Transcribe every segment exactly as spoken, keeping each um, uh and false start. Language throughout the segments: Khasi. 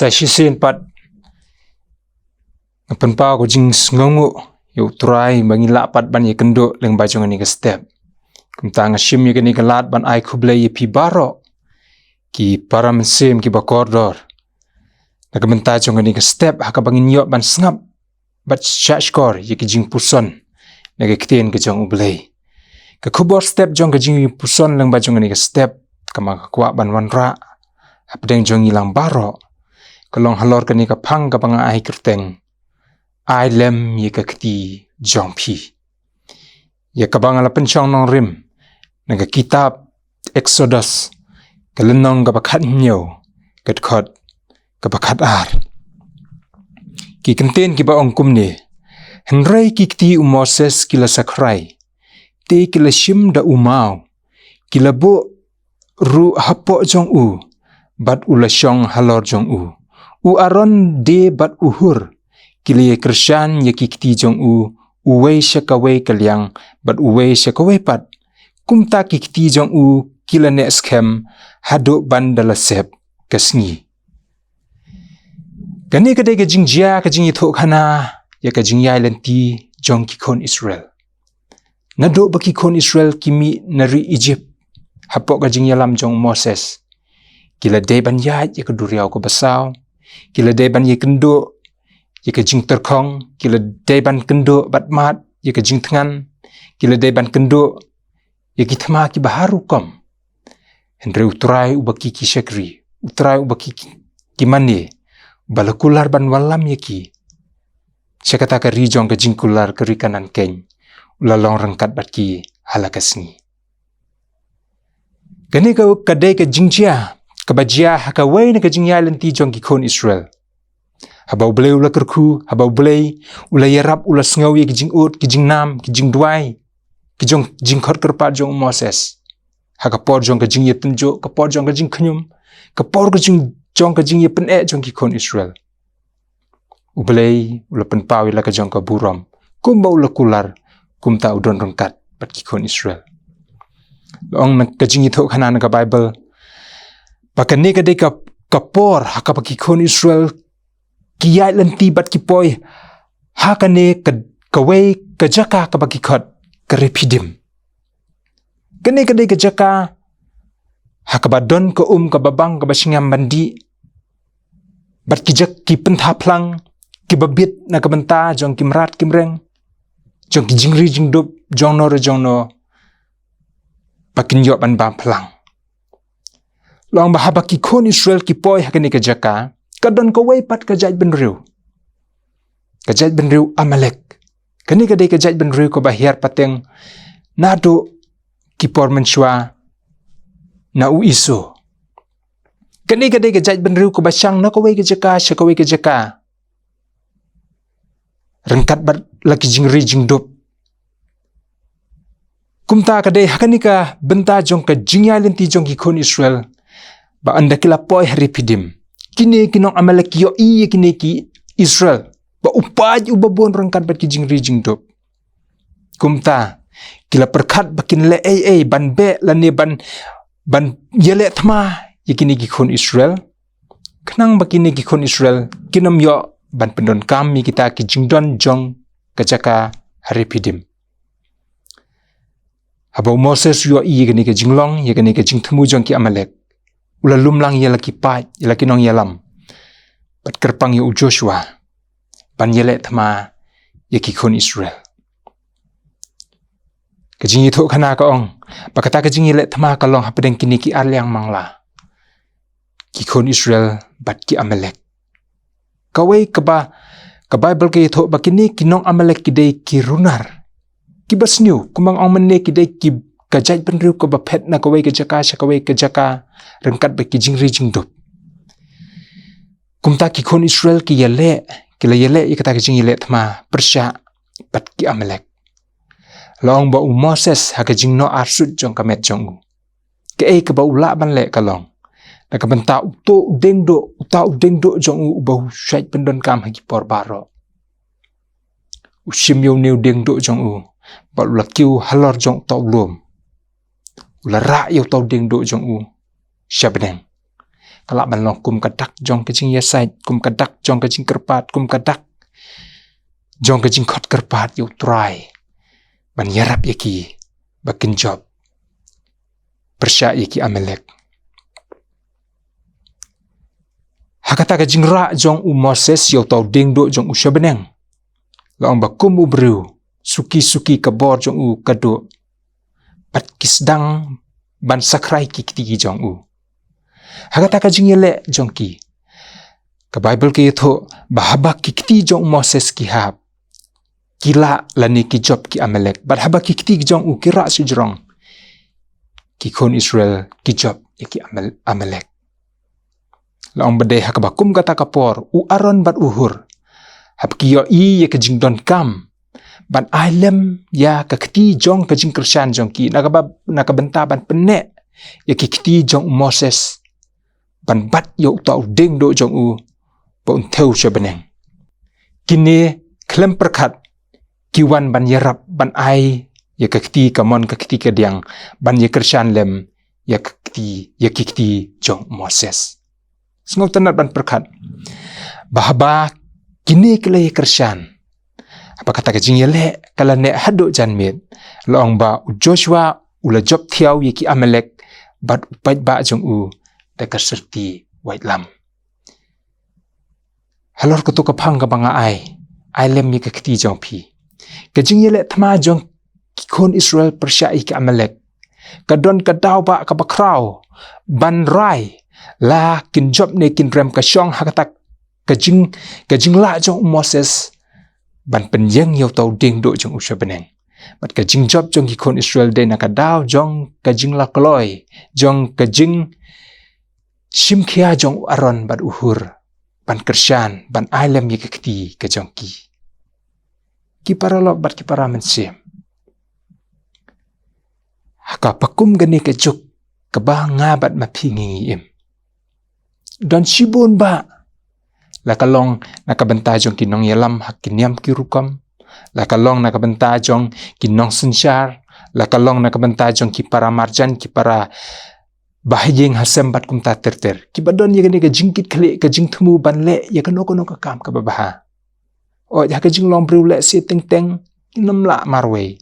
Sa shisien pat nga pynpaw ka jingsngewnguh ïa U Trai ba ngi lah pat ban ïakynduh lyngba jong kane ka step. Kumta nga shim ïa kane ka lad ban ai khublei ïa phi baroh ki para mynsiem kiba kordor na ka bynta jong kane ka step ha kaba ngin ïoh ban sngap bad shahshkor ïa ka jingpuson na ka ktien ka jong U Blei. Ka khubor step jong ka jingpuson lyngba jong kane ka step kaba nga kwah ban wanrah hapdeng jong ngi lang baroh ka long halor kane ka phang kaba nga ai kyrteng, Ai lem ïa ka kti jong phi, ïa kaba nga la pynshong nongrim na ka kitab Exodus, ka lynnong kaba khathynñiew, ka dkhot kaba khatar. Ki kyntien kiba ong kumne: Hynrei ki kti u Moses ki la sakrai, te ki la shim da u maw, ki la buh ruh hapoh jong u, bad u la shong halor jong u. U Aaron de bad u Hur ki la ïakyrshan ïa ki kti jong u, uwei sha kawei ka liang bad uwei sha kawei pat. Kumta ki kti jong u ki la neh skhem haduh ban da la sep ka sngi. Kane ka dei ka jingjia, ka jingïathuhkhana ïa ka jingïailynti jong ki khun Israel. Naduh ba ki khun Israel ki mih na ri Egypt hapoh ka jingïalam jong u Moses, ki la dei ban ïaid ïa ka duriaw kaba saw, ki la dei ban ïakynduh ïa ka jingtyrkhong, ki la dei ban kynduh bad mad ïa ka jingthngan, ki la dei ban kynduh ïa ki thma kiba har rukom. Hynrei U Trai uba ki ki shakri, U Trai uba ki ki, ki mane, uba la kular ban wallam ïa ki sha kata ka ri jong ka jingkular, ka ri Kanaan keiñ, u la long ryngkat bad ki ha la ka sngi. Kane ka, ka dei ka jingjia kaba jia ha kawei na ka jingïailynti jong ki khun Israel. Haba U Blei u la kyrkhu, haba U Blei u la ïarap, u la sngew ïa ki jingud, ki jingnam, ki jingduwai, ki jong, jingkhot kyrpad jong u Moses ha ka por jong ka jingïatynjuh, ka por jong ka jingkhñium, ka por ka jing, jong ka jingïapyneh jong ki khun Israel. U Blei u la pynpaw ïa la ka jong ka burom, kumba u la kular, kumta u don ryngkat bad ki khun Israel. La ong na ka jingïathuhkhana na ka Baibl ba kane ka dei ka, ka por ha kaba ki khun Israel ki ïaid lynti bad ki poi ha kane ka, kawei ka jaka kaba ki khot ka Rephidim. Kane ka dei ka jaka ha kaba don ka um kaba bang kaba shngaiñ ban dih, bad ki jak, ki pyntha phlang kiba bit na ka bynta jong ki mrad ki mreng, jong ki jingri jingdup jongno re jongno, ba kin ïoh ban bam phlang. La ong ba haba ki khun Israel ki poi ha kane ka jaka, ka don kawei pat ka jaitbynriew, ka jaitbynriew Amalek. Kane ka dei ka jaitbynriew kaba hiar pateng naduh ki por mynshuwa na u Esau. Kane ka dei ka jaitbynriew kaba shang na kawei ka jaka sha kawei ka jaka ryngkat bad la ki jingri jingdup. Kumta ka dei ha kane ka bynta jong ka jingïailynti jong ki khun Israel, ba ynda ki la poi ha Rephidim, kine ki nong Amalek ki ïohi ïa kine ki Israel ba u paid uba bun ryngkat bad ki jingri jingdup. Kumta ki la pyrkhat ba kin leh ei ei ban beh lane ban, ban ïaleh thma ïa kine ki khun Israel, khnang ba kine ki khun Israel kin ym ïoh ban pyndonkam ïa kita ki jingdon jong ka jaka ha Rephidim. Haba u Moses u ïohi ïa kane ka jinglong, ïa kane ka jingthmu jong ki Amalek, u la lum lang ïa la ki paid, ïa la ki nongïalam, bad kyrpang ïa u Joshua ban ïaleh thma ïa ki khun Israel. Ka jingïathuhkhana ka ong ba kata ka jingïaleh thma ka long hapdeng kine ki ar liang mangla, ki khun Israel bad ki Amalek. Kawei kaba ka Baibl ka ïathuh ba kine ki nong Amalek ki dei ki runar, kiba sniew, kumba nga ong mynne, ki dei ki, ka jaitbynriew kaba phet na kawei ka jaka sha kawei ka jaka ryngkat bad ki jingri jingdup. Kumta ki khun Israel ki ïaleh, ki la ïaleh ïa kata ka jingïaleh thma pyrshah bad ki Amalek. La ong ba u Moses ha ka jingnoh arsut jong ka met jong u, kaei kaba u lah ban leh ka long, na ka bynta uto u dieng duh, uta u dieng duh jong u uba u shait pyndonkam ha ki por baroh, u shim ïa une u dieng duh jong u bad u la kiew halor jong uta u lum. U la rah ïa uta u dieng duh jong u sha bneng. Ka lah ban long kum ka dak jong ka jingïasaid, kum ka dak jong ka jingkyrpad, kum ka dak jong ka jingkhot kyrpad ïa U Trai ban ïarap ïa ki ba kin jop pyrshah ïa ki Amalek. Ha kata ka jingrah jong u Moses ïa uta u dieng duh jong u sha bneng, la ong ba kum u briew, suki suki ka bor jong u ka duh, bad ki sdang ban sakrai ki kti ki jong u. Ha kata ka jingïaleh jong ki, ka Baibl ka ïathuh ba haba ki kti jong u Moses ki hap, ki lah lane ki jop ki Amalek. Bad haba ki kti ki jong u ki rah shajrong, ki khun Israel ki jop ïa ki Amal-, Amalek. La ong ba dei ha kaba kum kata ka por, u Aaron bad u Hur, haba ki ïohi ïa ka jingdonkam ban ai lem ïa ka kti jong ka jingkyrshan jong ki, na kaba, na ka bynta ban pynneh ïa ki kti jong u Moses ban bat ïa uta u dieng duh jong u ba un thew sha bneng, kine khlem pyrkhat ki wan ban ïarap, ban ai ïa ka kti kamon ka kti kadiang, ban ïakyrshan lem ïa ka kti, ïa ki kti jong u Moses. Sngewtynnad ban pyrkhat ba haba kine ki la ïakyrshan, haba kata ka jingïaleh ka la neh haduh janmiet, la ong ba u Joshua u la jop thiaw ïa ki Amalek bad u paidbah jong u da ka syrti waitlam. Halor kato ka phang kaba nga ai, ai lem ïa ka kti jong phi. Ka jingïaleh thma jong ki khun Israel pyrshah ïa ki Amalek, ka don ka daw ba kaba khraw ban rai la kin jop ne kin rem ka shong ha kata ka jing, ka jinglah jong u Moses ban pynïeng ïa uta u dieng duh jong u sha bneng. Bad ka jingjop jong ki khun Israel dei na ka daw jong ka jingla kloi, jong ka jing shim khia jong u Aaron bad u Hur ban kyrshan, ban ai lem ïa ka kti ka jong ki. Ki paralok bad ki para mynsiem, ha kaba kum kane ka juk kaba nga bad ma phi ngi im, don shibun ba, la ka long na ka bynta jong ki nongïalam ha ki niam ki rukom, la ka long na ka bynta jong ki nongsynshar, la ka long na ka bynta jong ki para marjan, ki para bahaïing ha sem bad kumta ter ter, kiba don ïa kane ka jingkitkhlieh, ka jingthmu ban leh ïa kano kano ka kam kaba bha. Hooid, ha ka jinglong briew lehse teng teng ngim lah marwei.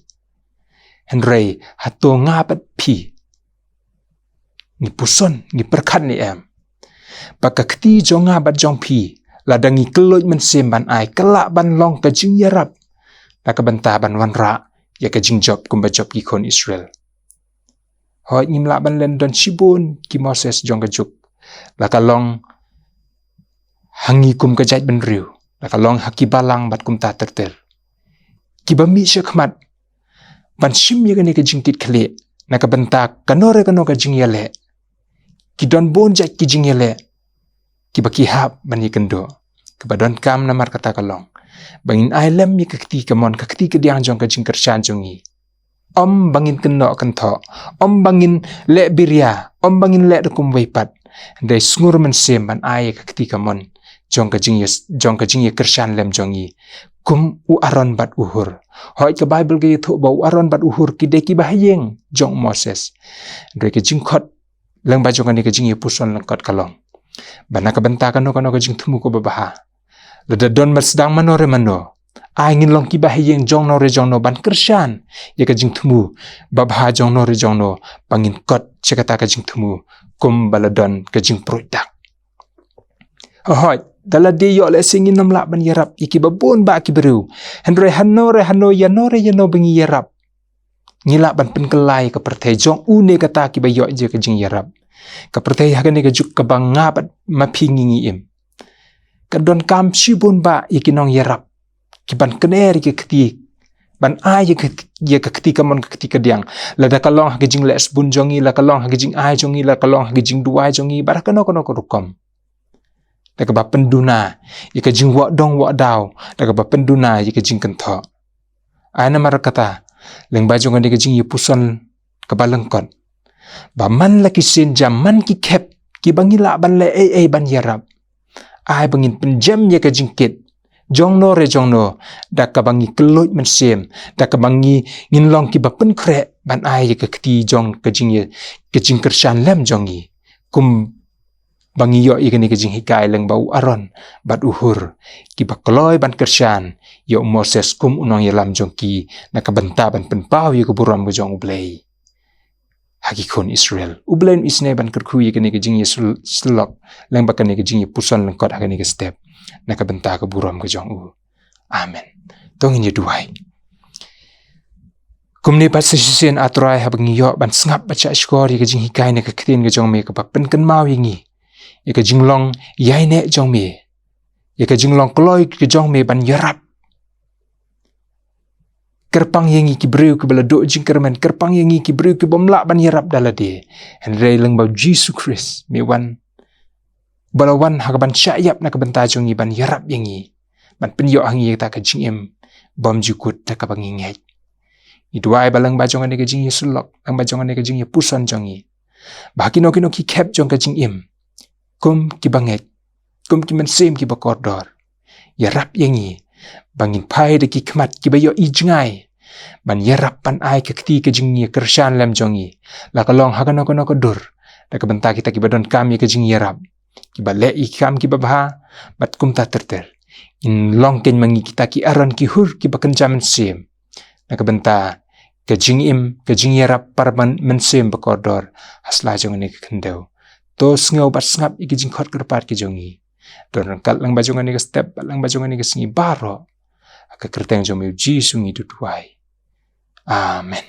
Hynrei hato nga bad phi ngi puson, ngi pyrkhat ne em ba ka kti jong nga bad jong phi, lada ngi kylluid mynsiem ban ai, ka lah ban long ka jingïarap na ka bynta ban wanrah ïa ka jingjop kumba jop ki khun Israel? Hooid, ngim lah ban len don shibun ki Moses jong ka juk. La ka long ha ngi kum ka jaitbynriew, la ka long ha ki balang bad kumta ter ter, kiba mih shakhmat ban shim ïa kane ka jingkitkhlieh na ka bynta kano re kano ka jingïaleh. Ki don bun jait ki jingïaleh kiba ki hap ban ïakynduh. Kaba donkam namar kata ka long ba ngin ai lem ïa ka kti kamon ka kti kadiang jong ka jingkyrshan jong ngi. Ym ba ngin kynnoh kynthoh, ym ba ngin leh biria, ym ba ngin leh da kumwei pat. Hynrei sngur mynsiem ban ai ïa ka kti kamon jong ka jingïa, jong ka jingïakyrshan lem jong ngi, kum u Aaron bad u Hur. Hooid, ka Baibl ka ïathuh ba u Aaron bad u Hur ki dei ki bahaïing jong u Moses. Hynrei ka jingkhot lyngba jong kane ka jingïapuson lyngkot ka long ba na ka bynta kano kano ka jingthmu kaba bha, lada don ba sdang mano re mano, ai ngin long ki bahaïing jongno re jongno ban kyrshan ïa ka jingthmu babha jongno re jongno, ba ngin kot sha kata ka jingthmu kumba la don ka jingpruid dak. Hooid, da lade ïoh lehse ngin ym lah ban ïarap ïa kiba bun ba ki briew, hynrei hano re hano, ïano re ïano ba ngi ïarap, ngi lah ban pynkylla ïa ka pyrthei jong une kata kiba ïoh ïa ka jingïarap. Ka pyrthei ha kane ka juk kaba nga bad ma phi ngi ngi im, ka donkam shibun ba ïa ki nongïarap kiban kner ïa ka kti, ban ai ïa ka, ïa ka kti kamon ka kti kadiang. Lada ka long ha ka jingleh sbun jong ngi, la ka long ha ka jingai jong ngi, la ka long ha ka jingduwai jong ngi, bad ha kano kano ka rukom, da kaba pynduna ïa ka jingwah dong wah daw, da kaba pynduna ïa ka jingkynthoh. Ai namar kata, lyngba jong kane ka jingïapuson kaba lyngkot, ba man la ki sienjam, man ki khep kiba ngi lah ban leh ei ei ban ïarap, ai ba ngin pynjem ïa ka jingkit jongno re jongno, da kaba ngi kylluid mynsiem, da kaba ngi, ngin long kiba pynkhreh ban ai ïa ka kti jong ka jingïa, ka jingkyrshan lem jong ngi, kum ba ngi ïoh ïa kane ka jinghikai lyngba u Aaron bad u Hur, kiba kloi ban kyrshan ïa u Moses kum u nongïalam jong ki na ka bynta ban pynpaw ïa ka burom ka jong U Blei ha ki khun Israel. U Blei un isynei ban kyrkhu ïa kane ka jingïasyllok lyngba kane ka jingïapuson lyngkot ha kane ka step na ka bynta ka burom ka jong u. Amen. To ngin ïa duwai. Kumne pat sa shisien, A Trai, haba ngi ïoh ban sngap bad shahshkor ïa ka jinghikai na ka ktien ka jong me kaba pynkynmaw ïa ngi ïa ka jinglong ïaineh jong me, ïa ka jinglong kloi ka jong me ban ïarap. Kyrpang ïa ngi ki briew kiba la duh jingkyrmen, kyrpang ïa ngi ki briew kibym lah ban ïarap da lade. Hynrei lyngba U Jisu Khrist me wan, ba la wan ha kaban shah ïap na ka bynta jong ngi ban ïarap ïa ngi, ban pynïoh ha ngi ïa kata ka jingim bymjukut da kaba ngi ngeit. Ngi duwai ba lyngba jong kane ka jingïasyllok, lyngba jong kane ka jingïapuson jong ngi, ba ha kino kino ki khep jong ka jingim, kum kiba ngeit, kum ki mynsiem kiba kordor, ïarap ïa ngi ba ngin phai da ki khmat kiba ïohi jngai ban ïarap ban ai ka kti ka jingïakyrshan lem jong ngi, la ka long ha kano kano ka dur, da ka bynta kita kiba donkam ïa ka jingïarap, kiba leh ïa ki kam kiba bha, bad kumta ter ter. Ngin long kein ma ngi kita ki Aaron ki Hur kiba kynja mynsiem na ka bynta ka jingim, ka jingïarap para myn-, mynsiem ba kordor ha sla jong kane ka khyndew. To sngew bad sngap ïa ki jingkhot kyrpad ki jong ngi. Don ryngkat lyngba jong kane ka step bad lyngba jong kane ka sngi baroh. Ha ka kyrteng jong me U Jisu ngi duwai. Amen.